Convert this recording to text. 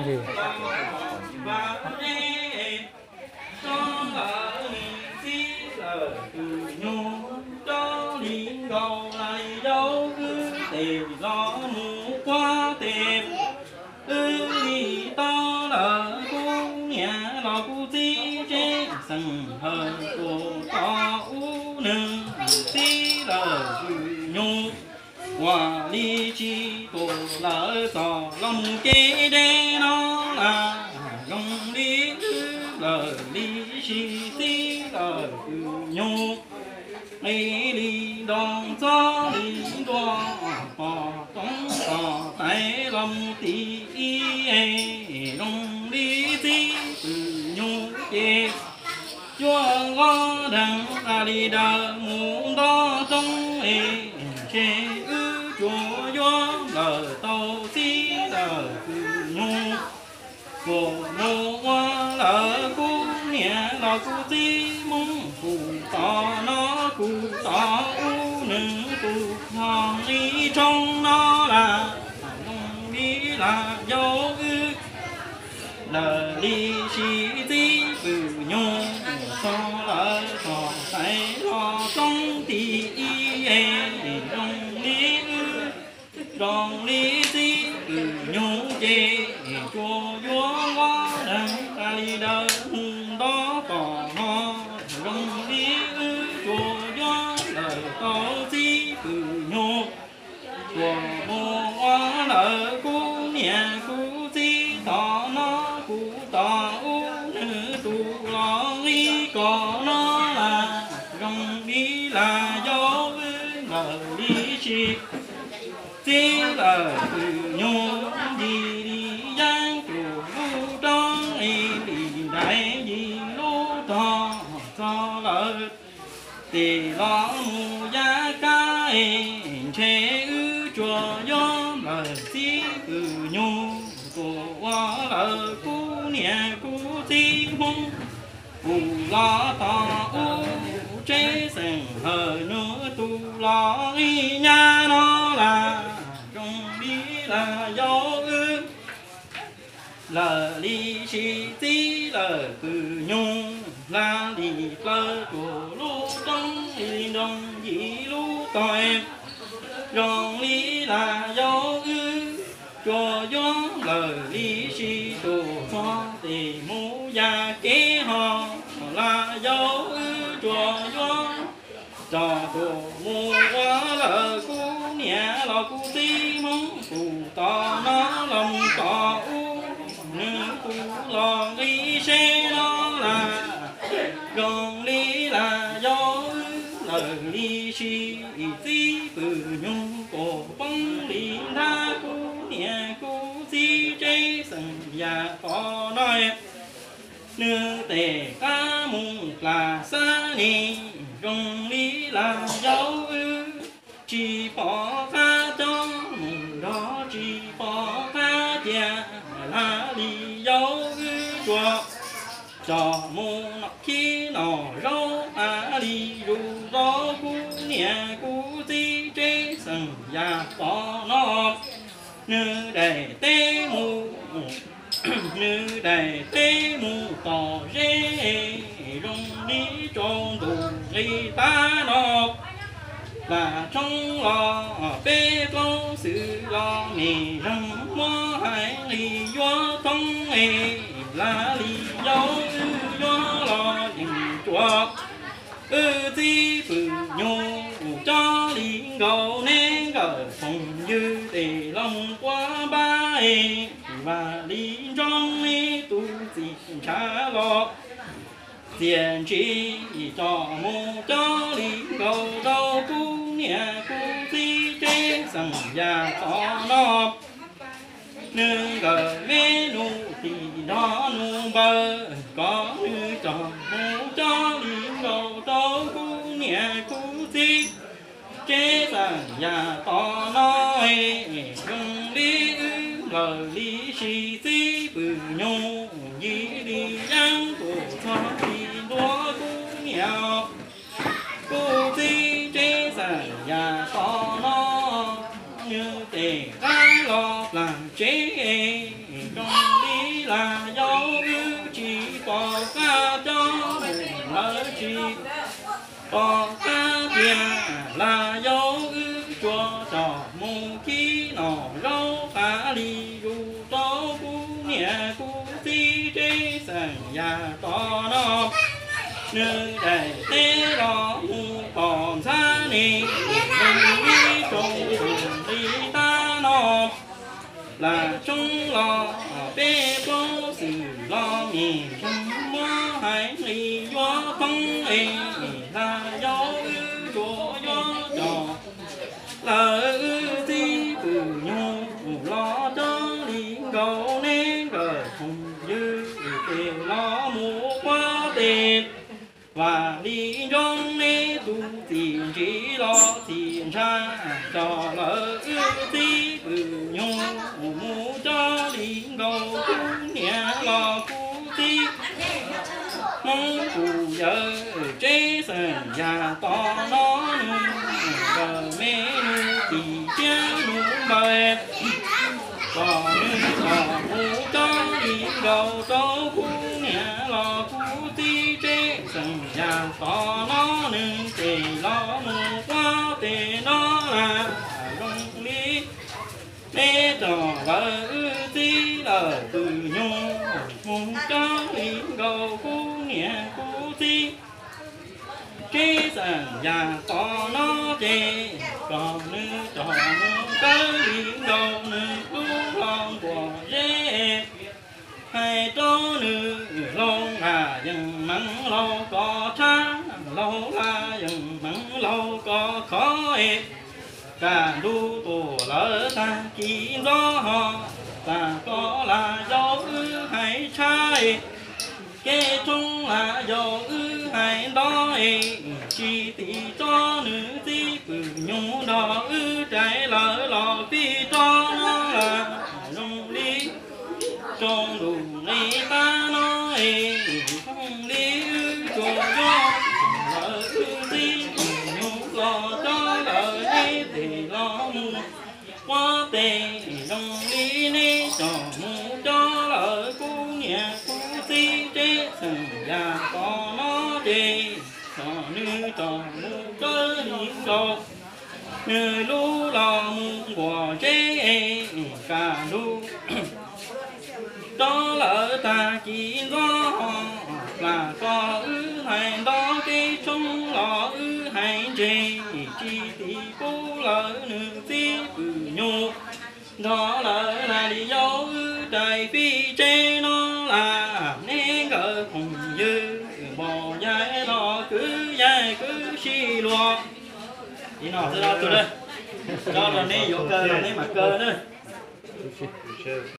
Txhob lawv li txib lawm tus nyuj, txhob li nkaus li yau wb tes los mus quab tes. Wb li tau lawm kuv niam los kuv txiv tsev xeem hawm tuam tos ub nws txib lawm tus nyuj. Ua li tsis tuam lawv txog los mus kev deb no las, zoo li wb lawm li tsis txib lawm tus nyuj. Li li nroo txob li ntua pom roob txog tais los mus tim ib, zoo li txib tus nyuj ces yuav nqo deeg tas li daws mus nto roob es, ntshe wb tsuas yuav lawm tau txib lawm tus nyuj. Kuv mus ua lawm kuv niam los kuv txiv, Hmoob kuv tos no kuv tos ub, nws tus hlo li tshoob no las, zoo li las yau wb lawm li tsis txib tus nyuj. Txog lawm txog tais los roob tim ib, zoo li wb zoo li txib tus nyuj ces tsuas yuav nqo deeg tas li daws mus nto tom no, zoo li wb tsuas yuav lawm tau txib tus nyuj. Kuv mus ua lawm kuv niam kuv txiv, tos no kuv tos ub, nws tus los li kos no las, zoo li las yau wb lawm li tsis txib lawm tus nyuj. Ncig li yeeb cuj lub roob es, li ntais ncig lub tog txog lawm tes los mus yav kab es, ntshe wb tsuas yuav lawm txib tus nyuj. Kuv ua lawm kuv niam kuv txiv, Hmoob kuv los tos ub, tsev xeem hawm nws tus los li nyab no las, zoo li las yau wb lawm li tsis txib lawm tus nyuj. Hla li plaws rua lub roob, li nroo ncig lub tog, zoo li las yau wb tsuas yuav lawm li tsis tus txog tes mus yam kev ho. Las yau wb tsuas yuav rov tuaj mus ua lawm kuv niam los kuv txiv, Hmoob kuv tos no los mus tos ub, nws kuv los nqi seb no las, zoo li las yau wb lawm li tsis txib tus nyuj. Kuv poob li nthab kuv niam kuv txiv tsev xeem yam qhov no, nws tes qab mus plas xab ni, zoo li las yau wb tsis pom qab coj mus nrog, tsis pom qab cia. Hla li yau wb tsuas tsom mus nom khib nom zaub, hla li zus rau kuv niam kuv txiv tsev xeem yam qhov no. Nws daim teb mus, nws daim teb mus tom zeb, zoo li tsaus ntuj nqis tag no. Plas tshoob los peb plaub xwm los me zeeg, muab hais nqi yuav thoob es, hla li yau wb yuav los yeej tsuas wb txib pwm nyuj. Cov li nkaus neb nkawm phooj ywg tes los mus quab npab es, vam li ntsoov ib tug txiv ntshav los txiaj ntsig tsom mus cov li nkaus rau kuv niam kuv txiv tsev xeem yam qhov no. Nws nkawm me nus tim nrog nus npawg, kom nws tsom mus cov li nkaus rau kuv niam kuv txiv tsev xeem yam qhov no. Zoo li wb lawm li tsis txib pwm nyuj, yim li yeeb tuam txog li ntua kuv niam kuv txiv tsev xeem yam qhov no. Nws tes qab los plas tsev, zoo li Pom qab tias Lam Yauv wb tsuas tsom mus khib noj zaub qab li zus rau kuv niam kuv txiv tsev xeem yam tom no. Nws daim teb los mus pom ntxhab ne, nws ib tsoom li tab no. Lam Tshoob los peb plaub xwm los mim zeeg muab hais li yuav thoob es, Lam Yauv wb tsuas yuav coj lawv wb txib pwm nyuj los coj li nkaus neb nkawm phooj ywg ces los mus quab teb. Vam li ntsoov neb tus txiv ntsim los txiv ntsha, coj lawv wb txib pwm nyuj mus coj li nkaus kuv niam los kuv txiv. Hmoob kuv yawm tsev xeem yam tom no, nws nkawm me nws txiv thiab nws npawg, kom nws los mus coj li nkaus rau kuv niam los kuv txiv tsev xeem yam tom no, nws ces los mus quab teb no Lam, zoo li neb coj lawv wb txib lawm pwm nyuj mus coj li nkaus kuv niam kuv txiv tsev xeem yam tom no ces, kom nws coj mus kawg li nkaus nws lub hlau nkuaj zeb. Hais rau nws laus Lam Yeej Meev laus kom tshab, laus Lam Yeej Meev laus kom khov es, kaj ntug tuaj lawm tag kis ntxov ho, tag koj Lam Yauv wb hais tshab es, kev tshoob Lam Yauv wb hais nto es, tsis tim tso nws txib pwm nyuj nrog wb rais lawv los fij tso no Lam, zoo li tsaus ntuj nqis qab no es, zoo li wb tsuas yuav lawv wb txib pwm nyuj los coj lawv neb ces los mus quab teb, zoo li neb coj mus coj lawv kuv niam kuv txiv tsev xeem yam tom no ces, kom nws coj mus kawg li nkaus nws lub hlau nkuaj zeb, kaj ntug rov lawm tag kis ntxov ho, lam koj wb hais nto kev tshoob los wb hais ntse, tsis tim pub lawv nws txib pwm nyuj nrog lawv Lam Yauv wb rais fij tsev no Lam, neb nkawm phooj ywg npog yaig los kwv yaig kwv sij luag. Ib no xwb no tus, cov los neb yuav kaw los neb mam kaw na.